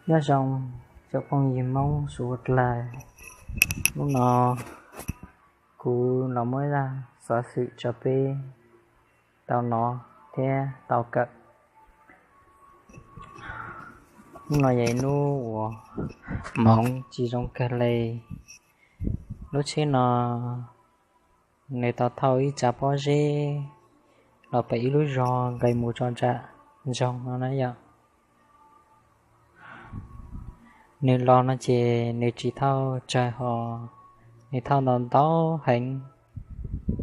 Nyob zoo cov phooj ywg Hmoob suav dlawg, hnub no kuv los muab zaj xov xwm rau peb tau hnov thiab tau kawm. Hnub no yog ib hnub uas hmoov tsis zoo kawg li. Lub tsheb no nws tau thauj ib tsav pob zeb los pem ib lub zos nqes mus tso tsam ntsoog no na yom. Nws los no ces nws tsis thauj tsawg ho, nws thauj ntau ntau heev,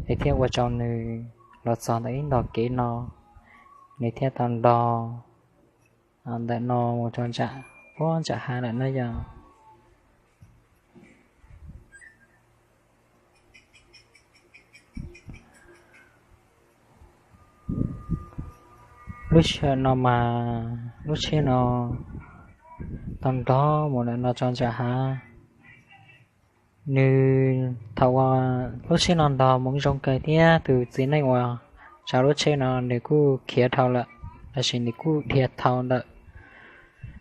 es thiaj ua rau nws los txog ntawm ib ntog kev no, nws thiaj tau nrog ntawm no mus rau ntsam puag ntsam hav lawm na yom. Lub sij hawm no mas lub tsheb no tau nrog mus ntawm no tso ntsam hav. Nws thaum uas lub tsheb no ntog mus zoo kawg thiab tus txiv neej uas tsav lub tsheb no nws kuj khiav dhau lawm, tab sis nws kuj dhia thau ntawm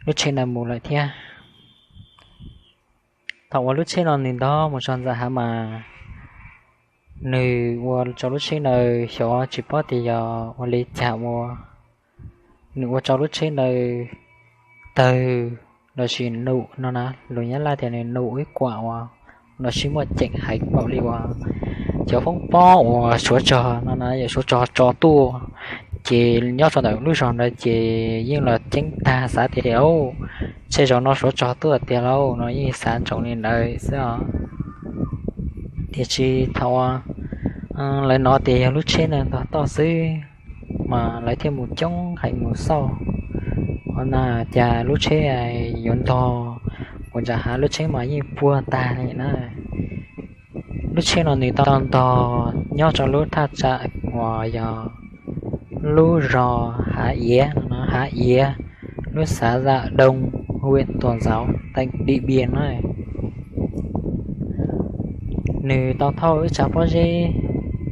lub tsheb no mus lawm thiab. Thaum uas lub tsheb no nws ntog mus tso ntxam hav mas nws ua rau lub tsheb ntawd xyov tsis paub tias yog ua li cas ua, nws ua rau lub tsheb ntawd tawg los sis num no na, lus Nyab Laj tias nws num ib kuam uas los sis muaj ceem heev npaum li uas cov foob pob uas suav tsog no na, yog suav tsog tso tuaj, ces nyob rau ntawm lub zos ntawd ces yeej los ceeb tag xav tias, Au, tshe zaum no suav tsog tuaj tiag lauj, no yeej xav ntsoov li ntawd xwb os. Tiam sis thaum lawv hnov tias yog lub tsheb ntawd ntog toj xwb mas lawv thiaj mus coob heev mus xauj, Ua cas lub tsheb yuav ntog mus ntsam hav, lub tsheb mas yeej puag tag li na. Lub tsheb no nws tau ntog nyob rau lub thaj tsam uas yog lub zos Hav Iav no, Hav Iav, lub xav Zam Doo, huyện Tuần Giáo, tỉnh Điện Biên na. Nws tau thauj ib tsav pob zeb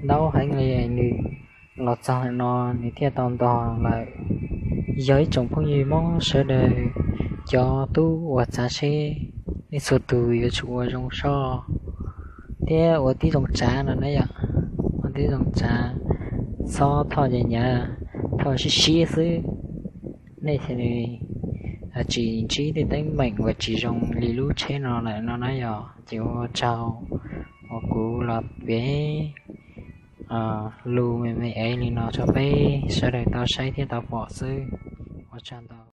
ntau heev li, nws los txog lawm no nws thiaj tau ntog lawm. Yog ib tsoom phooj ywg Hmoob sawv daws cov tub uas tsav tsheb, nej txhua tus yuav tsum ua zoo soj thiab ua tib zoo tsav no na yom, ua tib zoo tsav, txhob thauj nyav nyav, thauj siab siab xwb, nej thiaj li tsis ntsib tej teeb meem uas tsis zoo li lub tsheb no lawm no na yom. Ces ua tsaug uas kuv los piav lus me me ev li no rau peb sawv daws tau saib thiab tau pom xwb. Ua tsaug ntau.